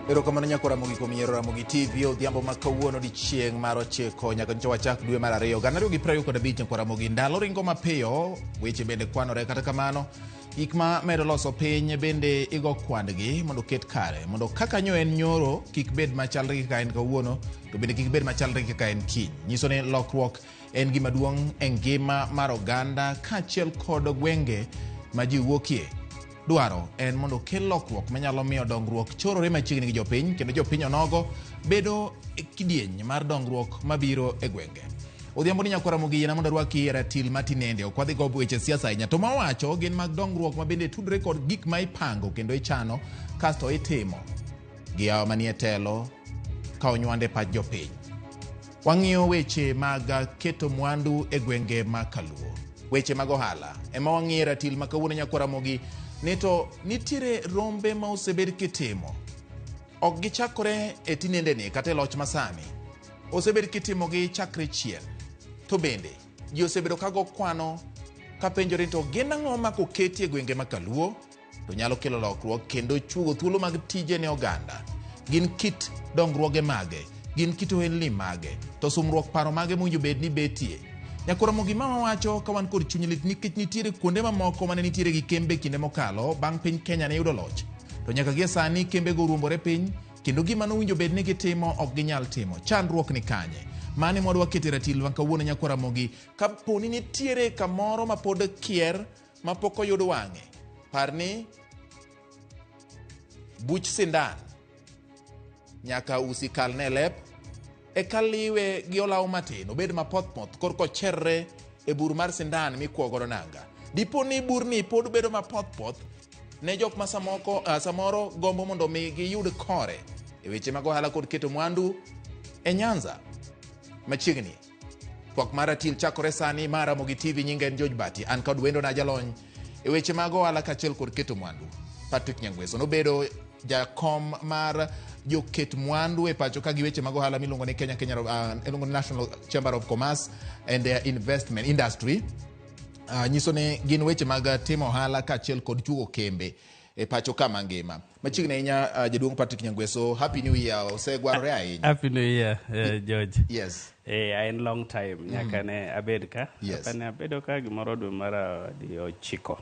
Erokamano nyako Ramogi kuom yiero Ramogi TV odhiambo ma kawuono odiechieng' mar 9 nyaka nyocha wachak dwe mar 2 2025. Nyako Ramogi, ndalo ringo mapiyo, weche bende kwanore. Kata kamano, gik ma medo loso piny bende igo kwandgi mondo oket kare, mondo kaka nyo en nyoro kik bed machalre gi kaka en kawuono, to bende kik bed machalre gi kaka en kiny. Nyiso ni lokruok en gima duong' e ngima mar oganda kaachiel kod gwenge ma ji wuokie. Dwaro en mondo okel lokruok manyalo miyo dongruok chorore machiegni gi jopiny, kendo jopiny onogo bedo e kidieny mar dongruok mabiro e gwenge. Odhiambo ni nyakwara Ramogi, yiena mondo arwaki e ratil ma tinende. Ok wadhi go weche siasa ahinya, to mawacho gin mag dongruok ma bende tudore kod gik ma ipango kendo ichano kasto itimo gi yawa manie telo ka onywande pach jopiny. Wang'iyo weche mag keto mwandu e gwenge ma Kaluo. Weche mag ohala ema wang'iyo e ratil ma kawuono nyakwara Ramogi, ni to nitiere rombe ma osebed kitimo. Ok gichakore e tinendeni kata e loch masani. Osebed kitimogi chakre chien. To bende ji osebedo ka go kwano ka penjore ni to gin ang'o ma koketi e gwenge ma Kaluo to nyalo kelo lokruok kendo chuogo thuolo mag tije ne oganda. Gin kit dongruoge mage? Gin kit ohelni mage? To sumruok paro mage mowinjo bed ni betie? Nyakwar Ramogi, ma wawacho ka wan kod chuny lit nikech nitiere kuonde mamoko mane nitiere gi kembe kinde mokalo bang' piny Kenya ne yudo loch. To nyaka gie sani kembego oruombore piny kendo gima nowinjo bed ni gitimo ok ginyal timo. Chandruok ni kanye? Mane mwadwa keto e ratil ma kawuono nyakwar Ramogi, kapo ni nitiere kamoro ma pod kier ma pok oyud wang'e, par ni buch sindan nyaka usi kal ne lep eka liwe gi olaw matin obed mapothpoth korka ocherre e bur mar sindan mikwo godo nanga. Dipo ni burni pod bedo mapothpoth ne jok ma samoro gombo mondo mi giyud kore e weche mag ohala kod keto mwandu e Nyanza machiegni. Twak mar ratil chakore sani mar Ramogi TV. Nyinga en George Bati, an kod wendo na jalony e weche mag ohala kaachiel kod keto mwandu, Patrick Nyangweso. Nobedo jakom mar joket mwandu e pacho ka gi weche mag ohala miluongo ni Kenya iluongo ni National Chamber of Commerce and Investment Industry. Nyiso ni gin weche mag timo ohala kaachiel kod chuo kembe e pacho ka mangima. Machiegni ahinya, jaduong' Patrick Nyangweso, happy new year, osegwarore ahinya. Happy New Year, George. Yes. En long time nyaka ne abed ka. Kane abedo ka gimoro dwe mar 9.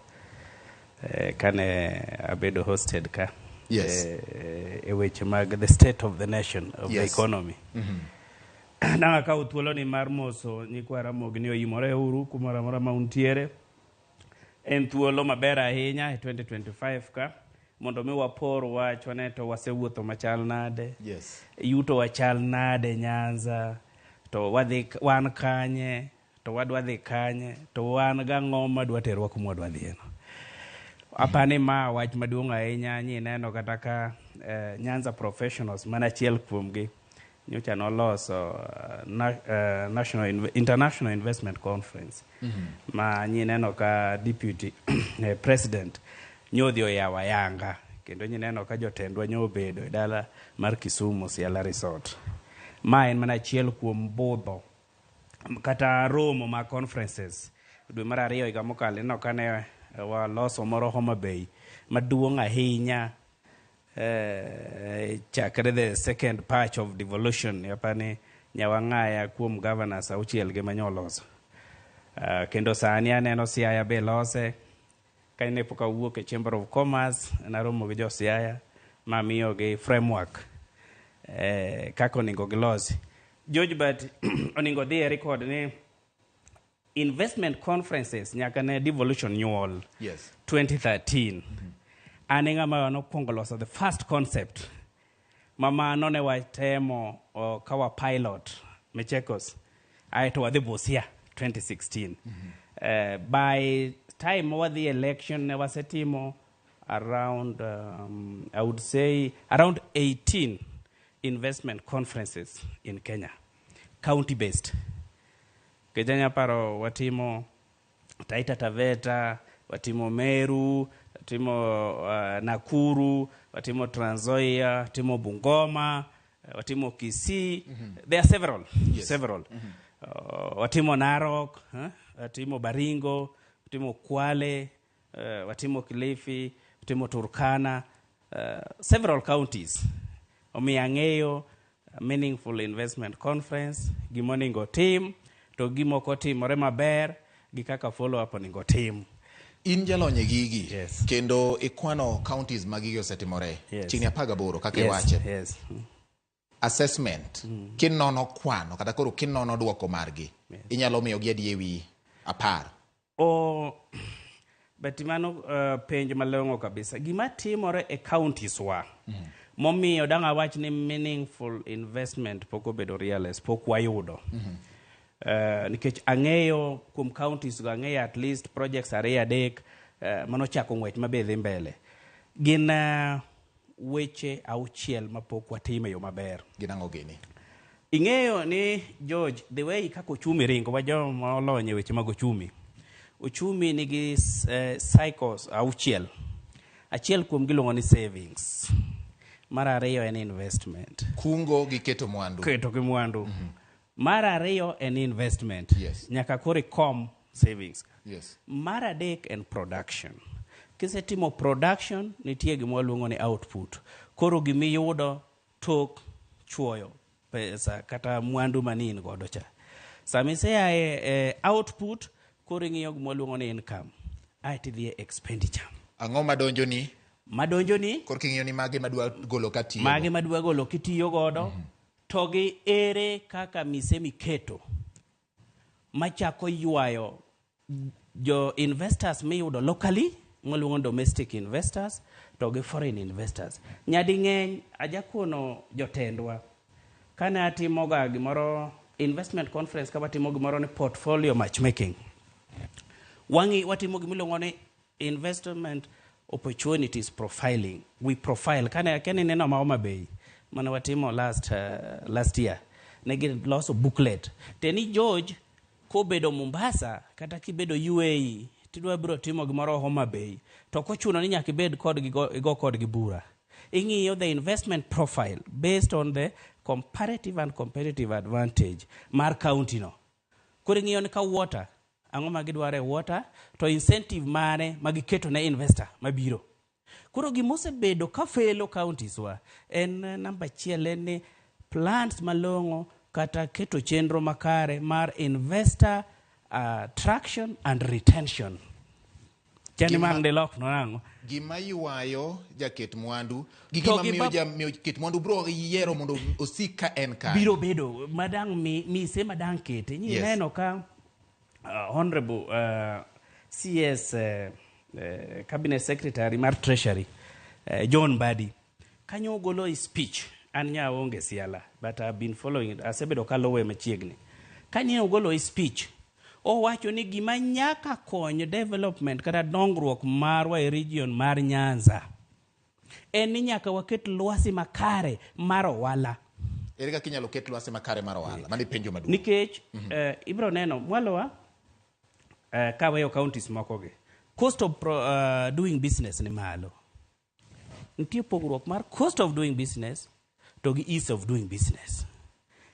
Kane abedo hosted ka. E weche mag the state of the nation of the economy. Nang' akawo thuolo ni mar moso nyikwa Ramogi ni oimore uru kumoro amora ma untiere. En thuolo maber ahinya e 2025 ka mondo mi wapor wachwa ne to wasewuotho machal nade. Yuto wachal nade Nyanza, to wadhi wan kanye, to wadwa dhi kanye, to wan gang'o madwa terwa kuma wadwa dhiye no. Apani ma wach maduong' ahinya nyineno kata ka Nyanza Professionals mana achiel kuomgi nyocha noloso National International Investment Conference ma nyineno ka deputy president nyodhi oyawo ayanga, kendo nyineno ka jotendwa nyo obedo e dala mar Kisumu Ciela Resort. Ma en mana achiel kuom budho kata romo mag conferences. Dwe mar 2 higa mokalo ineno kane waloso moro Homa Bay maduong' ahinya, chakre the second patch of devolution, apani nyawang'aya kuom governors 6 gi manyoloso. Kendo sani aneno Siaya be lose. Kane pok awuok e Chamber of Commerce, naromo gi jo Siaya mamiyogi framework kaka onego gilosi. George, but onego dhi e record ni investment conferences nyaka ne devolution nyuol 2013. An e ng'ama nokwongo loso the first concept ma mano ne watemo ka wa pilot Machakos, aeto wadhi Busia 2016. By time ma wadhi election ne wasetimo around I would say around 18 investment conferences in Kenya, county based. Nikech anya paro watimo Taita Taveta, watimo Meru, watimo Nakuru, watimo Trans Nzoia, watimo Bungoma, watimo Kisii. There are several, several. Watimo Narok, huh? Watimo Baringo, watimo Kwale, watimo Kilifi, watimo Turkana, several counties. Omiyo ang'eyo Meaningful Investment Conference, gimonego tim, to gimoko timore maber, gi kaka follow up onego tim. In jalony e gigi. Yes. Kendo ikwano counties ma gigi osetimore. Yes. Chiegni 18 kaka Yes, iwache. yes. Assessment. Kinono kwano kata koro kinono duoko margi. Inyalo miyogi adi ewi 10? O, but mano penj malong'o kabisa. Gima timore e counties wa, momiyo dang' awach ni meaningful investment pok obedo realized, pok wayudo. Nikech ang'eyo kuom counties go, ang'eyo at least projects ariyo adek manochako ng'wech mabe dhi mbele. Gin weche auchiel mapok watimo e yo maber. Gin ang'o gini? Ing'eyo ni George, the way kaka ochumi ringo, wa joma olony e weche mag ochumi. Ochumi nigi cycles auchiel. Achiel kuom giluongo ni savings. Mar ariyo en investment. Kungo gi keto mwandu. Keto gi mwandu. Mar ariyo en investment. Yes. Nyaka koro ikom savings. Yes. Mar adek en production. Kisetimo production, nitie gima waluongo ni output. Koro gimiyudo tok chuoyo pesa kata mwandu mani in godo cha. Sama isea e output, koro ing'iyo gima waluongo ni income. Aeto idhi e expenditure. Ang'o madonjo ni? Madonjo ni? Koro king'iyo ni mage madwa golo katiyo. Mage madwa golo kitiyo godo. To gi ere kaka mise miketo machako ywayo jo investors miyudo locally, mwaluongo domestic investors, to gi foreign investors. Nyading'eny ajakono jotendwa kane atimoga gimoro investment conference, ka watimo gimoro ni portfolio matchmaking, wang'i watimo gimiluongo ni investment opportunities profiling. We profile kane neno ma Homa Bay mane watimo last year, ne giloso booklet te ni George kobedo Mombasa kata kibedo UAE tidwa biro timo gimoro Homa Bay, to ok ochuno ni nyaka ibed kodgi igo kodgi bura. Ing'iyo the investment profile based on the comparative and competitive advantage mar county no. Koro ing'iyo ni ka water, ang'o ma gidwaro e water, to incentive mane ma giketo ne investor mabiro. Koro gimosebedo ka felo counties wa en namba achiel en ni plans malong'o kata keto chenro makare mar investor attraction and retention. Chani mang' dilok no nang'o? Gima ywayo jaket mwandu gi To gima gi miyo miyo ket mwandu biro yiero mondo osik ka en kanyo. Biro bedo madang' mise madang' kete. Nyi neno ka honorable CS Cabinet Secretary mar Treasury John Mbadi kanyo ogolo e speech. An nya onge siala, but I've been following it. Asebedo kaluwe machiegni. Kanyo ogolo e speech, owacho ni gima nyaka kony development kata dongruok marwa e region mar Nyanza en ni nyaka waket lwasi makare mar ohala. Ere kaka inyalo ket lwasi makare mar ohala? Mano e penjo maduong'. Nikech ibiro neno mwalowa kaweyo counties moko gi, cost of doing business ni malo. Nitie pogruok mar cost of doing business to gi ease of doing business.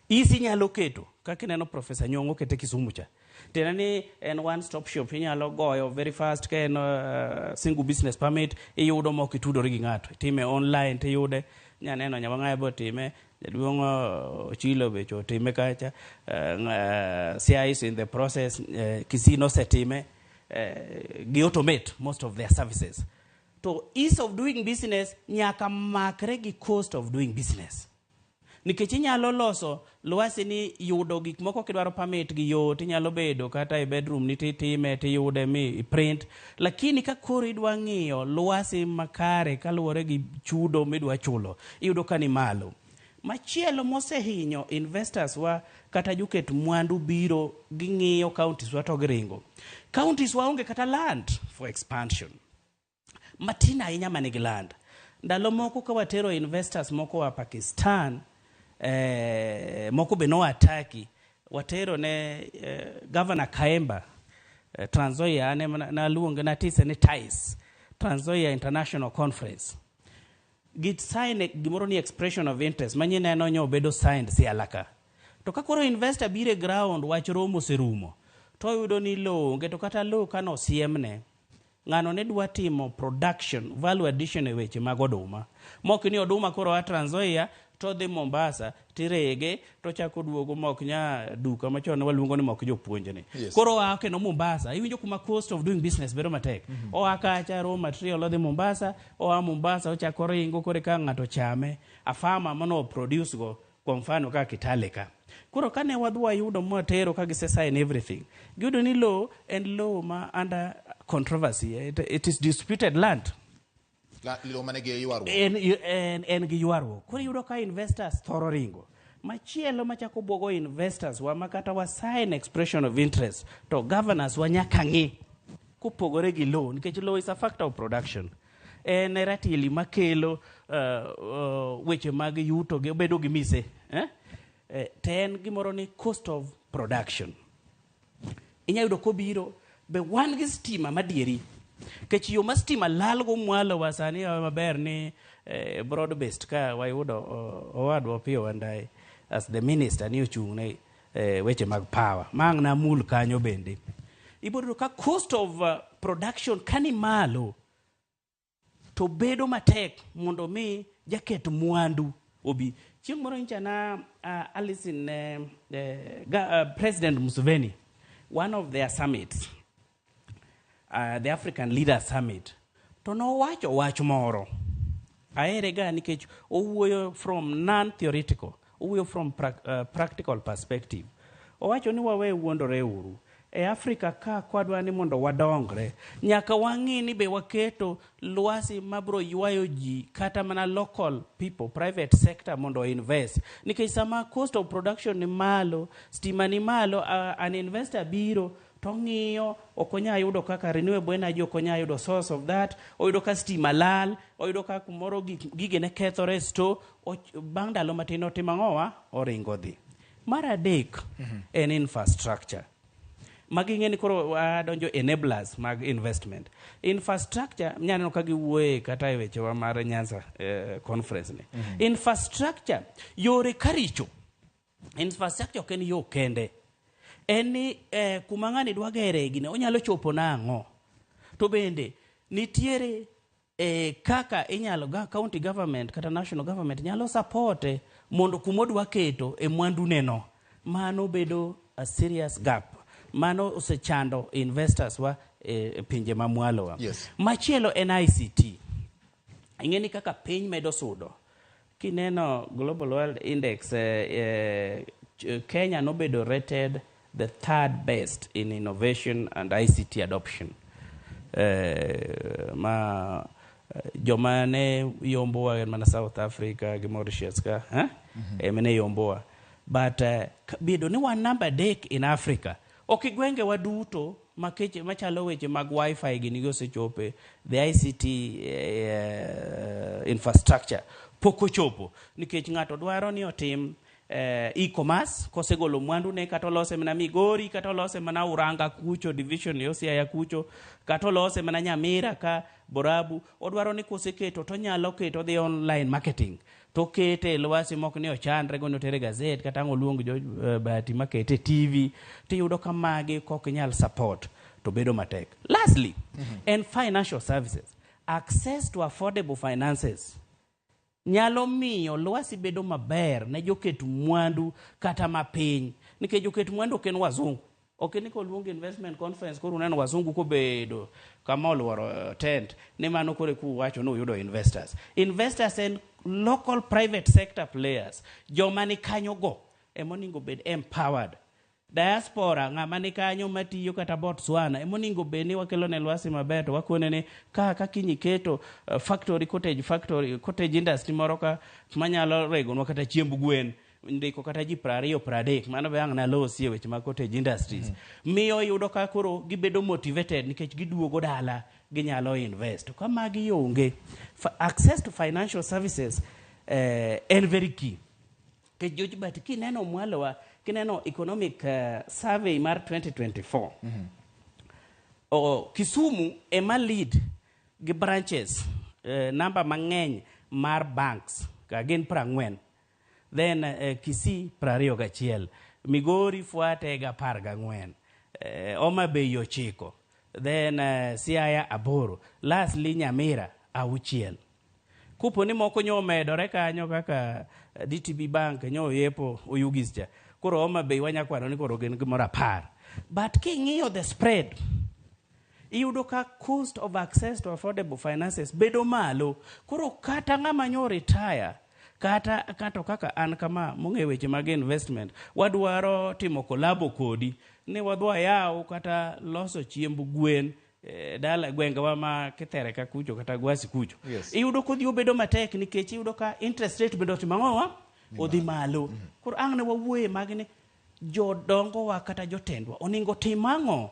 Ease inyalo keto kaka ineno Professor Nyong'o kete Kisumu cha. Tiende ni en one stop shop, inyalo goyo very fast ka en single business permit, iyudo mok itudori gi ng'ato, itime online tiyude. Inya neno Nyawang'aya be otime, jaduong' Ochilo be otime kacha, Siaya is in the process, Kisii nosetime, gi automate most of their services. To ease of doing business nyaka makre gi cost of doing business. Nikech inyalo loso lwasi ni yudo gik moko kidwaro permit gi yot, inyalo bedo kata e bedroom ni titime tiyude mi print, lakini ka koro idwa ng'iyo lwasi makare kaluwore gi chudo midwa chulo, iyudo ka ni malo. Machielo mosehinyo investors wa kata joket mwandu biro ging'iyo counties wa to giringo. Counties wa onge kata land for expansion. Matin ahinya manigi land. Ndalo moko ka watero investors moko wa Pakistan, moko be noa Turkey, watero ne Governor Khaemba, Trans Nzoia, ane naluonge natise ni TICE, Trans Nzoia International Conference. Gi sign gimoro ni expression of interest, manyie neno nyo obedo signed Siala ka. To ka koro investor biro e ground, wach romo oserumo, to oyudo ni lowo onge, to kata lowo kano osiemne, Ng'ano ne dwa timo production, value addition e weche mag oduma. Mok ni oduma koro a Trans Nzoia to dhi Mombasa tirege to chako duogo mok nya duka machon ne waluongo ni mok jopuonj ni. Koro oa kendo Mombasa, iwinjo kuma cost of doing business bedo matek. Oa kacha raw material odhi Mombasa, oa Mombasa ochako ringo koro ka ng'ato chame, a farmer mano produce go kwa mfano kaka Kitale ka. Koro kane wadhi wayudo mwatero ka gise sign everything, giyudo ni lowo en lowo ma under controversy, it is disputed land. Lowo mane gi ywaruok. En gi ywaruok. Koro iyudo ka investors thoro ringo. Machielo machako buogo investors wa ma kata wa sign expression of interest to governors wa nyaka ng'i kopogore gi lowo, nikech lowo is a factor of production. En ratili makelo weche mag yuto gi obedo gi mise, eh? To en gimoro ni cost of production. Inya yudo kobiro be wan gi stima madieri. Kech yo ma stima lal go mwalo wa sani maber ni broad based ka wayudo owadwa Opiyo Wandayi as the minister ni ochung' ne weche mag power. Ma ang' namul kanyo bende. Ibiro yudo ka cost of production kani malo to bedo matek mondo mi jaket mwandu obi. Chieng' moro nyocha na Alison ne President Museveni, one of their summits, the African Leaders Summit, to nowacho wach moro. Ahere ga nikech owuoyo from non-theoretical, owuoyo from practical perspective. Owacho ni wawe wuondore uru. E Afrika ka kwadwa ni mondo wadongre, nyaka wang'i ni be waketo lwasi mabro ywayo ji kata mana local people, private sector mondo invest. Nikech sama cost of production ni malo, stima ni malo, an investor biro to ng'iyo ok onya yudo kaka renewable energy, ok onya yudo source of that, oyudo ka stima lal, oyudo ka kumoro gigene kethore store, bang' ndalo matin otimo ang'owa, oringo dhi. Mar adek en infrastructure. Magi ing'e ni koro wadonjo enablers mag investment. Infrastructure, inya neno ka giwuoye kata e wechewa mar Nyanza conference ni. Infrastructure, yore karicho. Infrastructure ok en yo kende. En ni kuma ng'ani dwa gere gine, onyalo chopo nang'o. To bende, nitiere kaka inyalo ga county government kata national government nyalo supporte mondo kumodwa keto e mwandu no. Mano bedo a serious gap. Mano osechando investors wa e pinje ma mwalo wa. Machielo en ICT. Ing'e ni kaka piny medo sudo. Kineno Global World Index, Kenya nobedo rated the third best in innovation and ICT adoption. Ma joma ne yombowa en mana South Africa gi Mauritius ka, eh? Ema ne yombowa. But bedo ni wan namba 3 in Africa, ok gwenge wa duto makech machalo weche mag wifi gini gi osechope, the ICT infrastructure pok ochopo, nikech ng'ato dwaro ni otim e-commerce kosegolo mwandu ne kata olose mana Migori, kata olose mana Uranga kucho division yo Siaya kucho, kata olose mana Nyamira ka Borabu, odwaro ni koseketo to onyalo keto odhi online marketing to kete e lwasi mok ni ochandre go ni otere gazet kata ang' oluong jo bahati makete e TV tiyudo ka magi kok inyal support to bedo matek. Lastly, en financial services. Access to affordable finances nyalo miyo lwasi bedo maber ne joket mwandu kata mapiny, nikech joket mwandu ok en wazungu. Ok ni koluong investment conference koro uneno wazungu kobedo kama oluoro tent ni mano koro kuwacho ni uyudo investors. Investors en local private sector players, joma ni kanyo go emonego bed empowered. Diaspora ng'ama ni kanyo matiyo kata Botswana emonego bed ni wakelo ne lwasi maber to wakone ni ka kiny iketo factory, cottage factory, cottage industry moro ka manyalo regonwa kata chiemb gwen, ndiko kata ji 20 30, mano be ang' nalosi e weche mag cottage industries. Miyo iyudo ka koro gibedo motivated nikech giduogo dala ginyalo invest. To ka magi onge, access to financial services en very key. Nikech George, but kineno mwalowa, kineno economic survey mar 2024, Kisumu ema lead gi branches, namba mang'eny mar banks ka gin 40. Then Kisii 21, Migori fuate ga 14, Homa Bay 9. Then Siaya 8, lastly Nyamira 6. Kopo ni moko nyo omedore kanyo kaka DTB Bank nyo oyepo Oyugis cha. Koro Homa Bay wanya kwano ni koro gin gimoro 10. But king'iyo the spread, iyudo ka cost of access to affordable finances bedo malo. Koro kata ng'ama nyo retire, kata kato kaka an kama mong'e weche mag investment, wadwaro timo collabo kodi ni wadwa yaw kata loso chiemb gwen dala gwengewa ma Kithere ka kucho kata Gwasi kucho. Iyudo kodhi obedo matek nikech iyudo ka interest rate bende otimo ang'owa? Odhi malo. Koro ang' ne wawuoye mag ni jodongowa kata jotendwa oningo tim ang'o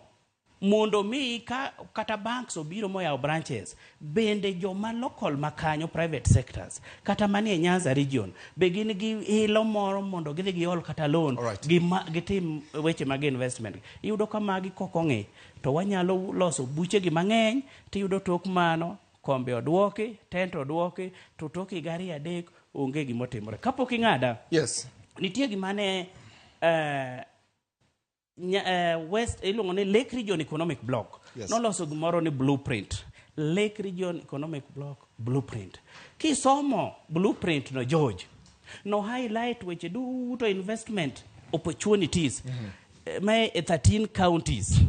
mondo mi ka kata banks obiro moyawo branches, bende joma local makanyo private sectors kata manie Nyanza region be gin gi ilo moro mondo gidhi giol kata loan gitim weche mag investment. Iyudo ka magi kok ong'i to wanyalo loso buchegi mang'eny, tiyudo tok mano kombe oduoki, tent oduoki, to tok higa 2 3 onge gimotimore. Kapok ing'ada, nitie gima ne West iluongo ni Lake Region Economic Block. Noloso gimoro ni blueprint. Lake Region Economic Block blueprint. Kisomo blueprint no George, no highlight weche duto investment opportunities ma e 13 counties.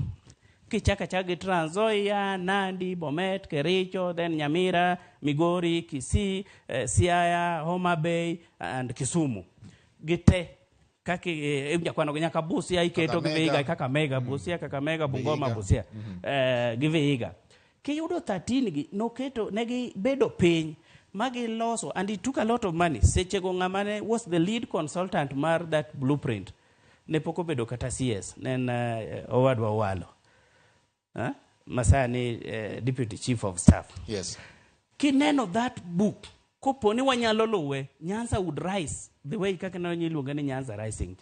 Kichaka chaka gi Trans Nzoia, Nandi, Bomet, Kericho, then Nyamira, Migori, Kisii, Siaya, Homa Bay and Kisumu. Gite kaka ikwano gi nyaka Busia iketo gi Vihiga, Kakamega, Busia, Kakamega, Bungoma, Busia, gi Vihiga. Kiyudo 13 gi noketo negi bedo piny magiloso, and it took a lot of money. Sechego ng'ama ne was the lead consultant mar that blueprint ne pok obedo kata CS, ne en Owadwa Owalo, masani Deputy Chief of Staff. Kineno that book, kopo ni wanyalo luwe, Nyanza would rise the way kaka ne iluonge ni Nyanza Rising.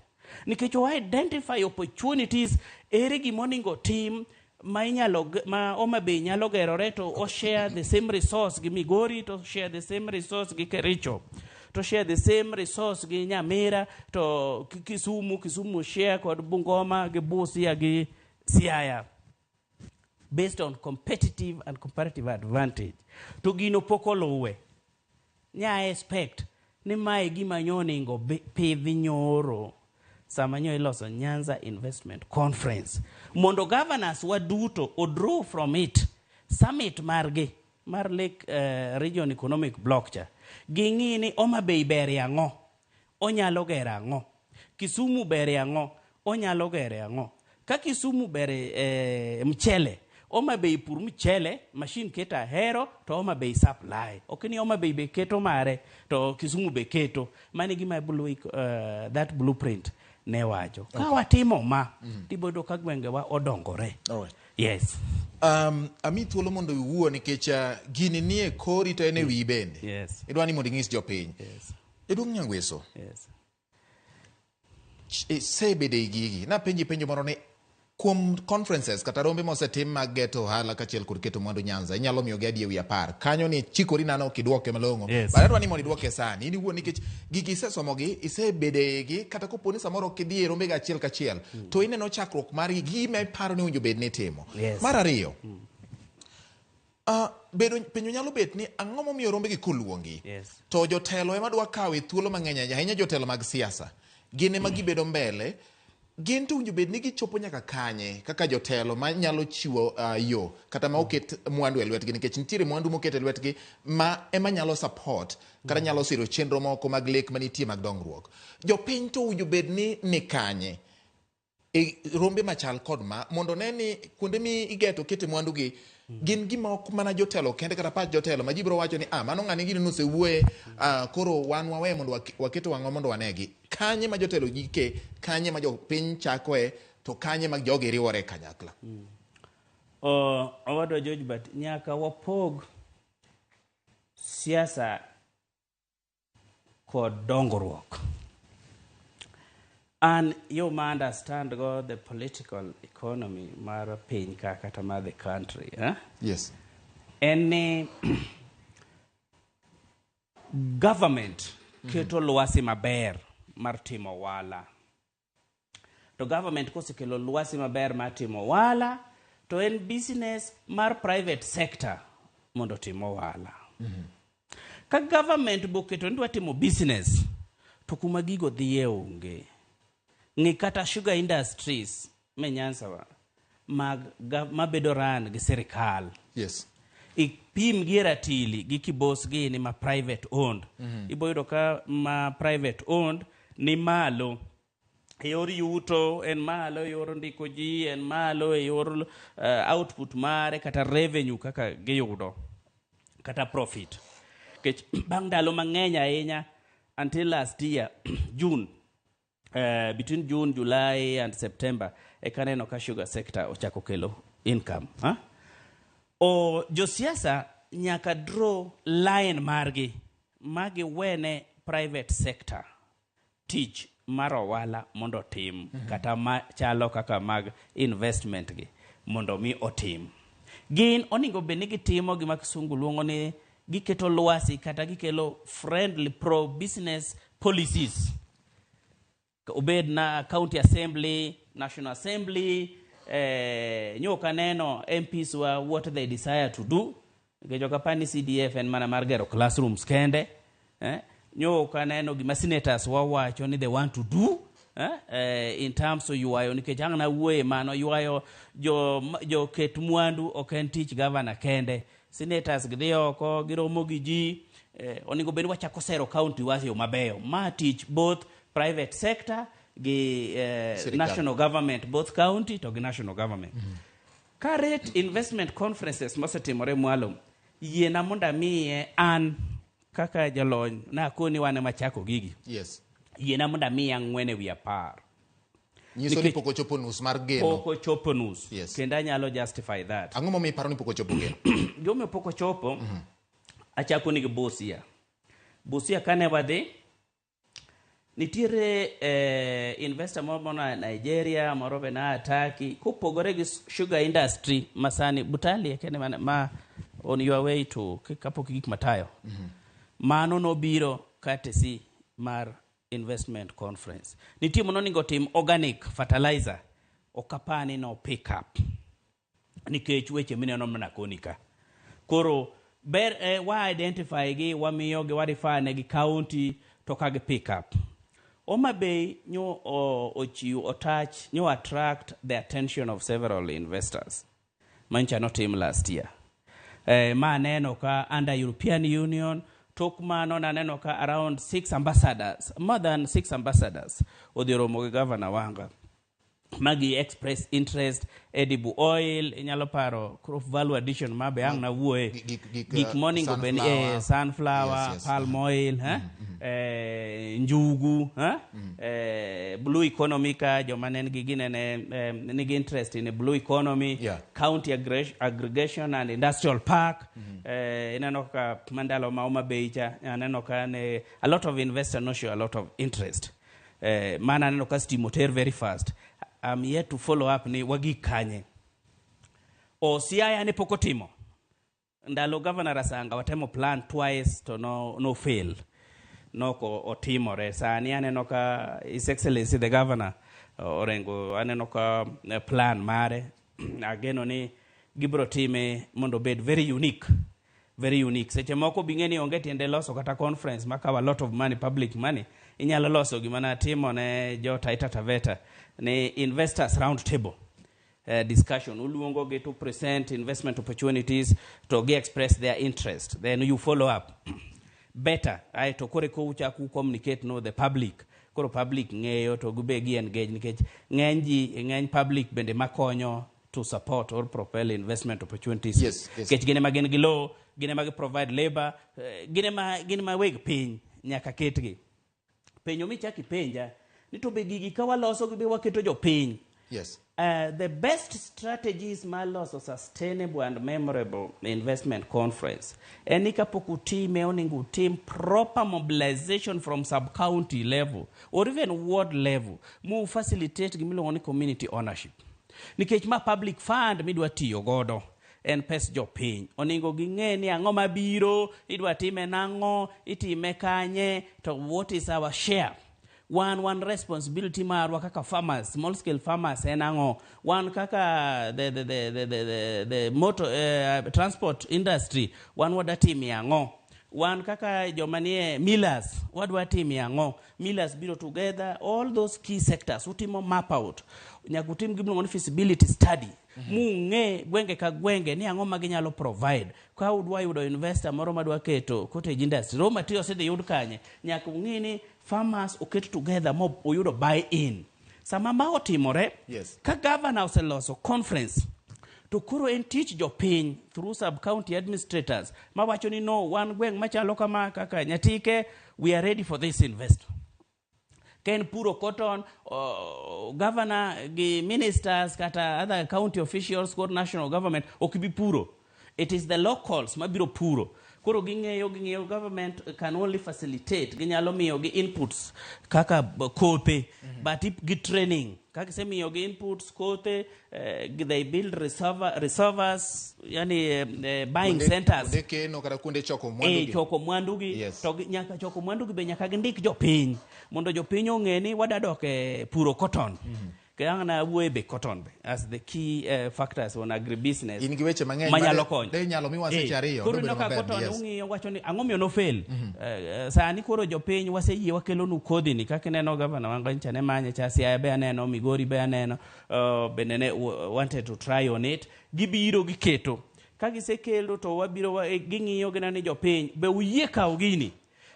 Nikech o identify opportunities, ere gimoningo tim ma inyalo ma Homa Bay nyalo gerore to o share the same resource gi Migori, to share the same resource gi Kericho, to share the same resource gi Nyamira, to Kisumu share kod Bungoma gi Busia gi Siaya, based on competitive and comparative advantage. To gino pok oluwe. Nya expect ni mae gima nyo oningo pidh nyoro sama nyo iloso Nyanza Investment Conference mondo governors waduto o draw from it summit margi mar Lake Region Economic Block cha ging'i ni Homa Bay ber ang'o, onyalo gero ang'o, Kisumu ber ang'o, onyalo gero ang'o. Ka Kisumu ber mchele, Homa Bay pur mchele, machine keto ahero to Homa Bay supply. Ok ni Homa Bay be keto mare to Kisumu be keto. Mano e gima that blueprint ne wacho. Ka watimo ma, tiboyudo ka gwengewa odongore. Yes. Ami thuolo mondo iwuo nikech gini nie kori to en e wiyi bende. Idwa ni mondo inyis jopiny. Jaduong' Nyangweso. Isebedo e gigi. Napenji penjo moro ni kuom conferences kata rombe mosetim mag geto ohala kaachiel kod keto mwandu Nyanza, inyalo miyogi adi ewi 10. Kanyo ni chikori nano ok idwoke malong'o. But adwa ni mondo idwoke sani. In iwuon nikech gigi isesomogi, isebedo e igi, kata kopo ni samoro ok idhi e rombego achiel kachiel, to ineno chakruok margi, gima iparo ni owinjo bed ni itimo. Mar ariyo, bedo penjo nyalo bet ni ang'o momiyo rombegi koluongi? To jotelo ema dwa kawe thuolo mang'eny ahinya, ahinya jotelo mag siasa. Gin ema gibedo mbele. Gin to owinjo bed ni gichopo nyaka kanye kaka jotelo manyalo chiwo yo kata ma oket mwandu e lwetgi, nikech nitiere mwandu moket e lwetgi ma ema nyalo support kata nyalo siro chenro moko mag lek manitie mag dongruok. Jopiny to owinjo bed ni ni kanye e rombe machal kod ma mondo ne ni kuonde mi igeto kete mwandu gi gin gima ok mana jotelo kende kata pach jotelo ma ji biro wacho ni mano ng'ani gini nosewuoye, koro wan wawe mondo waketo wang'wa mondo wanegi. Kanye ma jotelo gike, kanye ma jopiny chakoe, to kanye ma jogi riwore kanyakla. Owadwa George, but nyaka wapog siasa kod dongruok. An yo ma understand go the political economy mar piny ka kata mar the country, eh? En ni government keto lwasi maber mar timo ohala. To government kosekelo lwasi maber mar timo ohala, To en business mar private sector mondo otim ohala. Ka government boketo ni dwa timo business, to kuma gigo dhiye onge. Ng'i kata sugar industries me Nyanza wa, mag mabedo run gi sirikal. Ipim gi e ratili gi Kibos gini ma private owned. Ibo yudo ka ma private owned ni malo e yor yuto, en malo e yor ndiko ji, en malo e yor output mare kata revenue kaka giyudo kata profit. Nikech bang' ndalo mang'eny ahinya until last year June, between June, July and September eka neno ka sugar sector ochako kelo income. Ha? O josiasa nyaka draw line margi ma giwene private sector tich mar ohala mondo otim kata machalo kaka mag investment gi mondo mi otim. Gin onego bed ni gitimo gima kisungu luongo ni giketo lwasi kata gikelo friendly pro business policies, obed na county assembly, national assembly. Nyo kaneno MPs wa, what they desire to do, nikech ok apar ni CDF en mana mar gero classrooms kende. Nyo kaneno gima senators wawacho ni they want to do in terms of ywayo, nikech ang' nawuoye mano ywayo jo ket mwandu ok en tich governor kende. Senators gidhi oko giromo gi ji. Onego bed ni wachako sero county wa e yo mabeyo. Ma tich both private sector gi Sirikal. National government, both county to gi national government. Ka rate investment conferences mosetimore mwalo, yiena mondo amiye an kaka jalony nakoni wan ema chako gigi. Yiena mondo amiye 4 e wi 10. Nyiso ni pok ochopo nus mar geno. Pok ochopo nus. Kendo anyalo justify that. Ang'o momiyo iparo ni pok ochopo geno? Gimomiyo pok ochopo, achako ni gi Busia. Busia kane wadhi, nitiere investor moro moa Nigeria, moro be naa Turkey, kopogore gi sugar industry masani Butali kende ma on your way to kapok gik matayo. Mano nobiro courtesy mar investment conference. Nitie mononego tim organic fertilizer, ok apani no pick up nikech weche mineno mana koni ka. Koro ber wa identify gi, wamiyo gi, wa refer ne gi county to ka gi pick up. Homa Bay nyo ochiw otouch nyo attract the attention of several investors mancha notim last year. Ma aneno ka under European Union. Tok mano naneno ka around six ambassadors, more than six ambassadors odhi romo gi Governor Wanga magi express interest. Edible oil, inyalo paro crop value addition ma be ang' nawuoye. Gik, Gik monego bed ni sunflower. Sunflower, palm oil, eh? Njugu, eh? Blue economy, ka joma ne nigi ginene nigi interest in blue economy. County aggregation and industrial park, ineno ka mandalo ma Homa Bay cha aneno ka ne a lot of investor no show a lot of interest. Mana aneno ka stima oter very fast. I'm yet to follow up ni wagik kanye. O Siaya ne pok otimo ndalo Governor Rasanga, watemo plan twice to no fail, noko otimore. Sani aneno ka His Excellency the Governor Orengo, aneno ka plan mare ageno ni gibro time mondo obed very unique, very unique. Seche moko bing'e ni onge tiende loso kata conference makawo a lot of money, public money. Inyalo loso gima natimo ne jo Taita Taveta ni investors round table discussion, uluongo gi to present investment opportunities to gi express their interest, then you follow up better. Aeto koro eko uchako communicate no the public, koro public ng'eyo to gibe gi engage, nikech ng'eny ji, ng'eny public bende makonyo to support or propel investment opportunities. Nikech gin ema gin gi law, gin ema gi provide labor, gin ema weg piny nyaka ketgi. Penjo michak ipenja ni to be gigi ka waloso gi be waketo jopiny. The best strategies mar loso sustainable and memorable investment conference en ni kapok utime, onego utim proper mobilization from sub-county level or even ward level mu facilitate gimiluongo ni community ownership, nikech ma public fund midwa tiyo godo en pes jopiny. Onego ging'e ni ang'o mabiro, idwa time nang'o, itime kanye, to what is our share. Wan responsibility marwa kaka farmers, small scale farmers en ang'o? Wan kaka the motor transport industry, wan wadwa timie ang'o? Wan kaka joma nie millers, wadwa timie ang'o? Millers biro together, all those key sectors, utimo map out. Nyaka utim gimiluongo ni feasibility study. Mung'e gwenge ka gwenge ni ang'o ma ginyalo provide. Ka udwa yudo investor moro madwa keto cottage industry, raw materials idhi yud kanye? Nyaka ung'i ni farmers oket together mo oyudo buy in. Sama ma otimore, ka governor oseloso conference, to koro en tich jopiny through sub county administrators mawacho ni no, wan gweng' machalo kama kaka Nyatike, we are ready for this investor. Ka en puro cotton, governor gi ministers kata other county officials kod national government ok bi puro. It is the locals mabiro puro. Koro ging'eyo government can only facilitate, ginyalo miyo gi inputs kaka kothe, but gi training. Kaka isemiyo gi inputs, kothe, they build reservoirs, yani buying centers. Kuonde keno kata kuonde choko mwandu gi. Choko mwandu gi. To nyaka choko mwandu gi be nyaka gindik jopiny mondo jopiny ong'e ni wadwa dok e puro cotton. Kang na wuoye be cotton be as the key factors on agribusiness. In gi weche mang'eny manyalo konyo. De nyalo miwa seche 2. Koro ineno ka cotton ung'iyo wacho ni ang'o miyo no fail. Sani koro jopiny waseyie wakelonu kodhi ni kaka ineno governor Wanga ncha ne manye cha, Siaya be aneno, Migori be aneno, bende ne wanted to try on it. Gibiro giketo. Ka gisekelo to wabiro ging'iyo gineno ni jopiny be uyie kawo gini.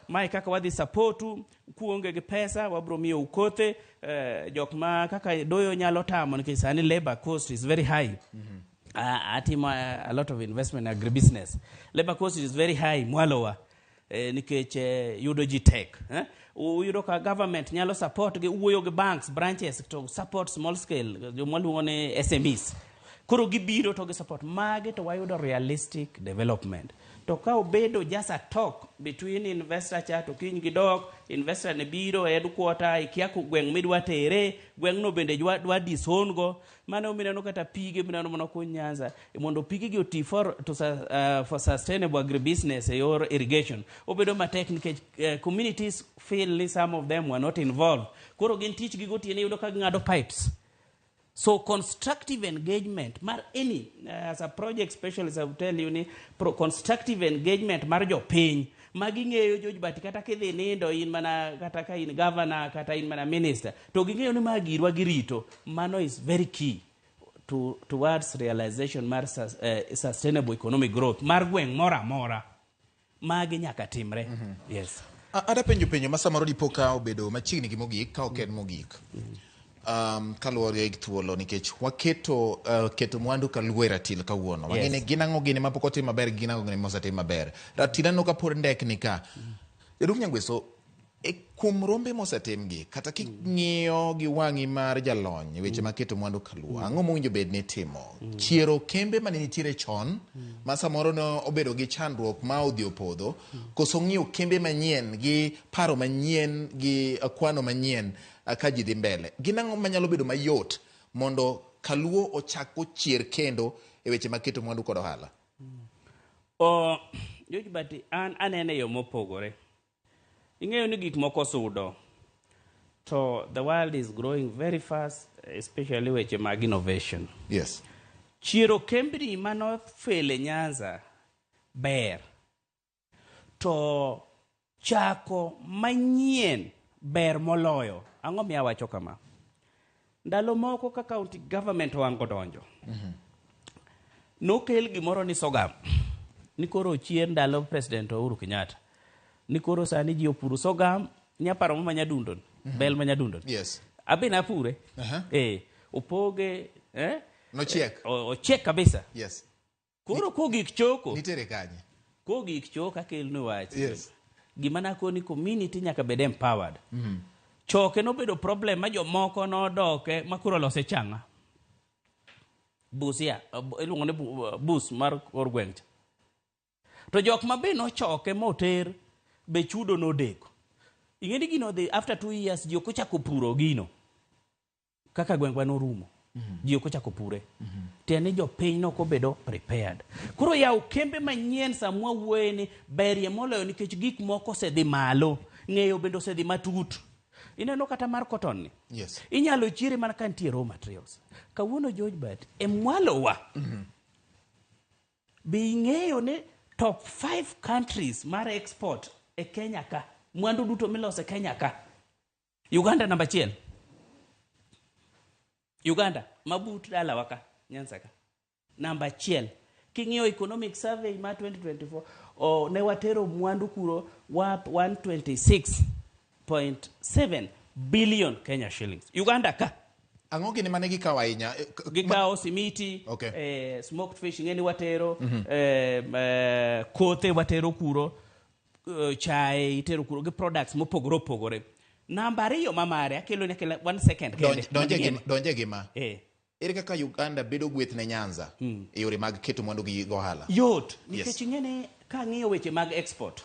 Mae kaka wadhi supportu, kuonge gi pesa, wabro miyo kothe, jok ma kaka doyo nyalo tamo nikech sani labor cost is very high. Atimo a lot of investment in agribusiness. Labor cost is very high mwalowa. Nikech yudo ji tek. Uyudo ka government nyalo support gi wuoyo gi banks, branches to support small scale, joma luongo ni SMEs. Koro gibiro to gi support mage to wayudo realistic development. To ka obedo just a talk between investor cha to kiny gidok, investor ne biro e headquarter, ikia gweng' midwa tere, gweng'no bende dwa disown go. Mano mineno kata pige mineno mana kuny Nyanza, mondo pige gi oti for sustainable agribusiness e yor irrigation. Obedo matek nikech communities feel ni some of them were not involved. Koro gin tich gi gotieno iyudo ka ging'ado pipes. So constructive engagement mar any, as a project specialist I will tell you ni constructive engagement mar jopiny ma ging'eyo George Bati kata kidhi nindo in mana kata ka in governor kata in mana minister to ging'eyo ni ma girwa girito, mano is very key towards realization mar sustainable economic growth mar gweng' moro amora. Magi nyaka timre. Yes. Ada penjo penjo ma samoro dipo ka obedo machiegni gi mogik ka ok en mogik. Kaluwore gi thuolo nikech waketo keto mwandu kaluo e ratil kawuono. Wang'e ni gin ang'o gini mapok otim maber, gin ang'o gini mosetim maber. Ratil aneno ka pod ndekni ka. Jaduong' Nyangweso, kuom rombe mosetimgi, kata king'iyo gi wang'i mar jalony e weche mag keto mwandu kaluo, ang'o mowinjo bed ni itimo? Chiero kembe mane nitiere chon, ma samoro ne obedo gi chandruok ma odhi opodho, koso ng'iyo kembe manyien gi paro manyien gi kwano manyien ka ji dhi mbele. Gin ang'o manyalo bedo mayot mondo kaluo ochak ochier kendo e weche mag keto mwandu kod ohala? George Bati, an anene e yo mopogore. Ing'eyo ni gik moko sudo, to the world is growing very fast, especially weche mag innovation. Chiero kembni manofele Nyanza ber, to chako manyien ber moloyo. Ang'o miyo awacho kama? Ndalo moko ka county government ohango donjo, nokel gimoro ni sorghum, ni koro ochier ndalo President Uhuru Kenyatta, ni koro sani ji opuro sorghum, nyaparo ma Nyadundo, bel ma Nyadundo. Abe napure. Opoge, Nochiek. Ochiek kabisa. Koro kogik choko. Nitere kanye? Kogik choko akelnu wach. Gima nakoni community nyaka bed empowered. Choke nobedo problem ma jomoko nodoke ma koro lose chang'a. Busia, iluongo ni bus mar kor gweng' cha. To jok ma be nochoke moter be chudo nodeko. Ing'e ni gino dhi after 2 years ji ok ochako puro gino. Kaka gweng'wa norumo. Ji ok ochako pure. Tiende ni jopiny nok obedo prepared. Koro yaw kembe manyien sama wawuoye ni berie moloyo nikech gik moko osedhi malo. Ng'eyo bende osedhi matut. Ineno kata mar cotton ni. Inyalo chiere mana ka nitie raw materials. Kawuono George Bat, e mwalowa. Be ing'eyo ni top 5 countries mar export e Kenya ka, mwandu duto miloso e Kenya ka, Uganda namba 1. Uganda, mabut dalawa ka, Nyanza ka. Namba 1. King'iyo economic survey mar 2024, ne watero mwandu kuro worth 126.7 billion Kenya shillings. Uganda ka. Ang'o gini mane gikawo ahinya? Gikawo simiti, smoked fish ng'eni watero, kothe watero kuro, chae itero kuro gi products mopogore opogore. Namba 2 mamare, akelo ne akela 1 second kende. Donje gima. Ere kaka Uganda bedo gweth ne Nyanza e yore mag keto mwandu gi ohala? Yot, nikech ing'e ka ng'iyo weche mag export.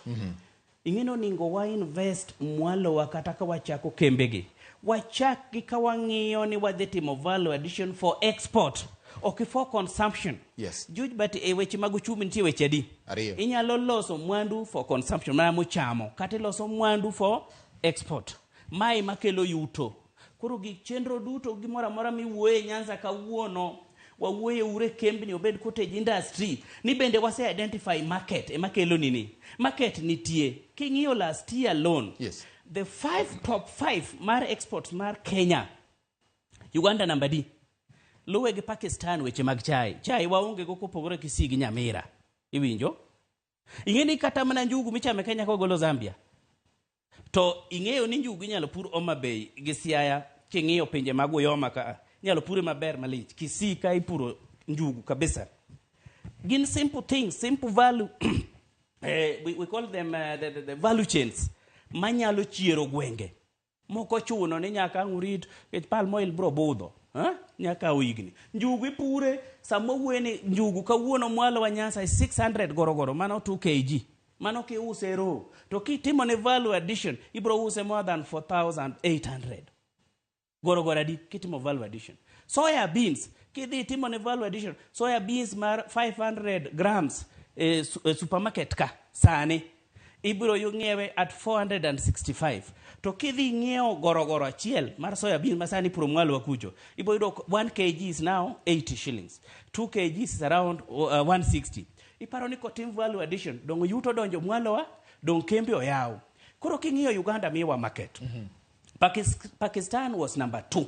Ing'e ni oningo wa invest mwalowa kata ka wachako kembegi. Wachak gi ka wang'iyo ni wadhi timo value addition for export, ok for consumption. George, but e weche mag uchumi nitie weche adi? 2. Inyalo loso mwandu for consumption, mana muchamo, kata iloso mwandu for export. Mae makelo yuto. Koro gik chenro duto gimoro amora miwuoye Nyanza kawuono, wawuoye ure kembni obed cottage industry, ni bende wase identify market ema kelo nini. Market nitie. King'iyo last year alone, the top 5 mar exports mar Kenya, Uganda namba D. Luwe gi Pakistan weche mag chai. Chai waonge go kopogore Kisii gi Nyamira. Iwinjo? Ing'e ni kata mana njugu michamo e Kenya kogolo Zambia. To ing'eyo ni njugu inyalo pur Homa Bay gi Siaya, king'iyo pinje mag Uyoma ka, inyalo pure maber malich. Kisii ka ipuro njugu kabisa. Gin simple things, simple value. We call them the value chains. Manyalo chiero gwenge. Moko chuno ni nyaka ang' urit, nikech palm oil bro budho. Nyaka higni. Njugu ipure, sama wuoye ni njugu kawuono mwalo wa Nyanza is 600 gorogoro, mano 2 kg. Mano kiuse raw. To kitimo ne value addition, ibro use more than 4,800. Gorogoro adi kitimo value addition. Soya beans, kidhi timo ne value addition, soya beans mar 500 grams e supermarket ka sani ibiro ng'iewe at 465. To kidhi ng'iewo gorogoro achiel mar soya beans ma sani puro mwalo kucho, ibiro yudo 1 kg is now 80 shillings. 2 kg is around 160. Iparo ni kotim value addition, dong yuto donjo mwalowa, dong kembe oyaw. Koro king'iyo Uganda miwa market. Pakistan was number 2.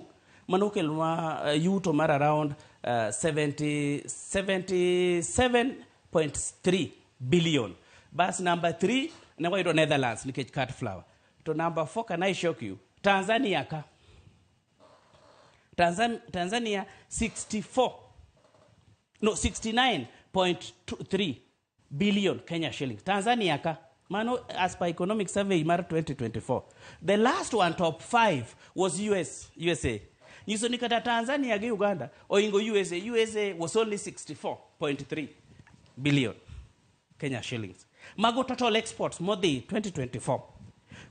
Mano okelonwa yuto mar around 77.3 billion. Bas number 3 ne wayudo Netherlands nikech cut flower. To number 4, can I shock you? Tanzania ka. Tanzania 64. No, 69.3 billion Kenya shillings. Tanzania ka. Mano as per economic survey mar 2024. The last one, top 5, was USA. Nyiso ni kata Tanzania gi Uganda oingo USA. USA was only 64.3 billion Kenya shillings. Mago total exports modhi 2024.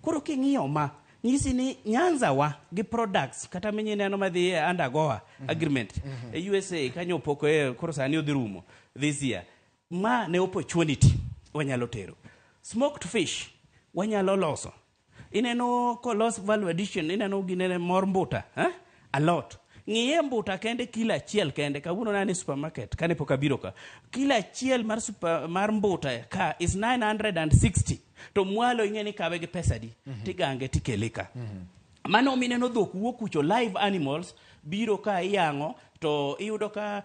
Koro king'iyo ma, nyisi ni Nyanza wa gi products kata minyi neno madhi under AGOA agreement. E USA kanyo poko e koro sani odhi rumo this year. Ma ne opportunity wanyalo tero. Smoked fish wanyalo loso. Ineno kolos value addition, ineno ginene mor mbuta, eh? A lot. Ng'iye mbuta kende kilo achiel kende, kawuono nane supermarket, kane pok abiro ka. Kilo achiel mar super, mar mbuta ka is 960. To mwalo ing'e ni kawe gi pesa di, tigange tikele ka. Mano mineno dhok wuok kucho, live animals biro ka iyang'o, to iyudo ka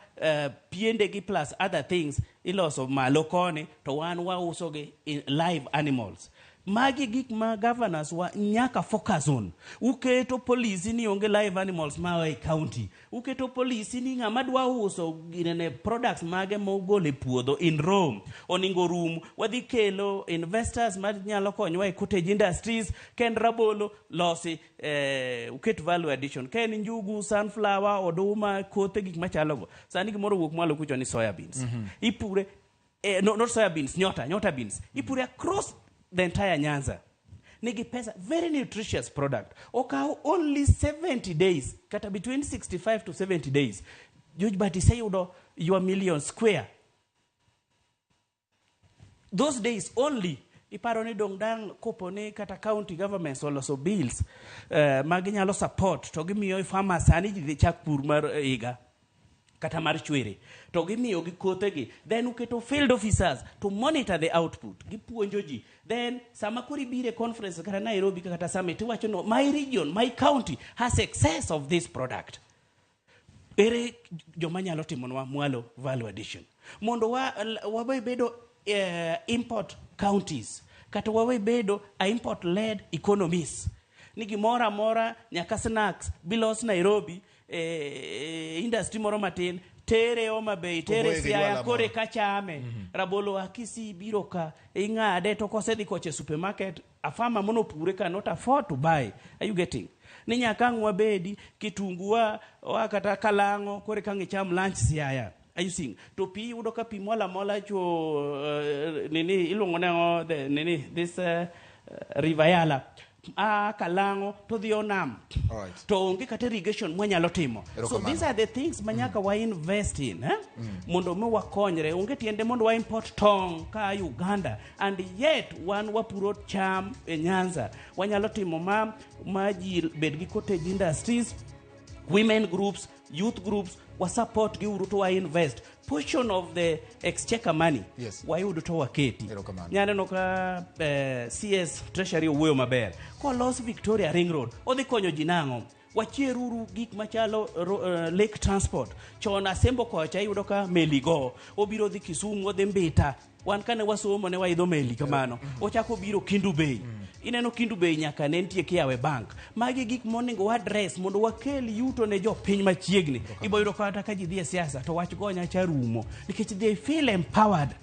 piende gi plus other things iloso malo koni, to wan wauso gi in live animals. Magi gik ma governors wa nyaka focus on. Uketo policy ni onge live animals ma e county. Uketo policy ni ng'ama dwa uso ginene products mage mogol e puodho in Rome. Oningo rum, wadhi kelo investors ma nyalo konyowa e cottage industries, ken rabolo losi, uket value addition. Ken njugu, sunflower, oduma, kothe gik machalo go. Sani gimoro wuok mwalo kucho ni soya beans. Ipure, no, not soya beans, nyota beans. Ipure across the entire Nyanza. Nigi pesa, very nutritious product. Okaw only 70 days, kata between 65 to 70 days. George But iseyudo your million square. Those days only, Iparo ni dong' dang' kopo ni kata county governments oloso bills ma ginyalo support to gimiyo farmers sani ji dhi chak pur mar higa kata mar chwere to gimiyo gi kothegi, then uketo field officers to monitor the output, gipuonjo ji. Then sama koro ibiro e conference kata Nairobi kata summit, iwacho no my region, my county has excess of this product. Ere joma nyalo timonwa mwalo value addition mondo wawe bedo import counties kata wawe bedo a import led economies, ni gimoro amora nyaka snacks bilos Nairobi, industry moro matin tere Homa Bay, tere Kogoye gi Siaya jwala kore moro. Kachame rabolo a Kisii biro ka ing'ade to kosedhi kocha e supermarket, a farmer monopure cannot afford to buy. Are you getting ni nyaka ang' wabedi kitungu wa kata kalang'o kore ka ang' icham lunch Siaya? Are you seeing? To pi yudo ka pi mola mola cho nini iluongo ne ang'o, nini this River Yala a kalang'o to dhi onam to onge kata irrigation mwanyalo timo. So Erokamano. these are the things ma nyaka wa invest in, eh? Mondo mi wakonyre. Onge tiende mondo wa import tong' ka Uganda and yet wan wapuro cham e Nyanza. Wanyalo timo ma ji bed gi cottage industries, women groups, youth groups, wa support gi uru to wa invest portion of the exchequer money wayud to waketi. Erokamano. Nyaneno ka CS Treasury owuoyo maber kolos Victoria Ring Road, odhi konyo ji nang'o? Wachieruru gik machalo lake transport. Chon Asembo kocha iyudo ka meli go obiro dhi Kisumu, odhi Mbita. Wan kane wasomo ne waidho meli kamano. Ochako biro Kindu Bay. Ineno Kindu Bay nyaka ne nitie Kiawe Bank. Magi gik monego wa address mondo wakel yuto ne jopiny machiegni. Ibo yudo kata ka ji dhi e siasa to wach gonya cha rumo nikech they feel empowered.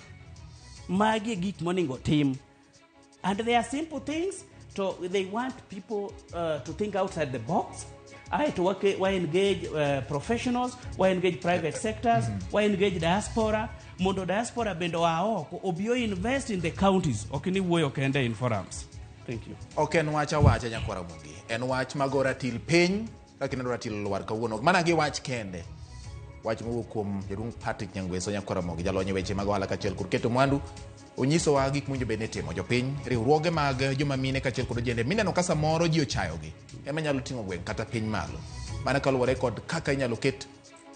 Magi e gik monego tim and they are simple things to they want people to think outside the box. Aeto wa engage professionals, wa engage private sectors, wa engage diaspora mondo diaspora bende oa oko obi o invest in the counties, ok ni wuoyo kende in forums. Thank you. Ok en wach awacha, nyakwara Ramogi, en wach mago ratil piny kaka ineno ratil lwar kawuono, mana gi wach kende, wach mowuok kuom jaduong' Patrick Nyangweso, nyakwara Ramogi, jalony e weche mag ohala kaachiel kod keto mwandu. Onyisowa gik mowinjo bed ni itimo. Jopiny, riwruoge mag joma mine kaachiel kod ojende mineno ka samoro ji ochayogi ema nyalo ting'o gweng' kata piny malo, mana kaluwore kod kaka inyalo ket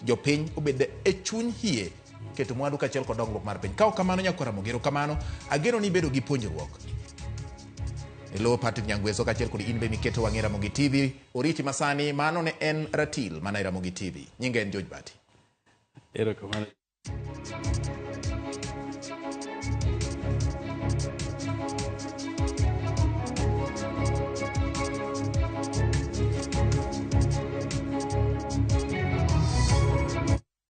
jopiny obed e chuny hie keto mwandu kaachiel kod dongruok mar piny. Ka ok kamano, nyakwara Ramogi, erokamano, ageno ni ibedo gi puonjruok e lo Patrick Nyangweso kaachiel kod in be miketo wang'i Ramogi TV. Oriti masani, mano ne en ratil mana e Ramogi TV. Nyinga en George Bati. Erokamano.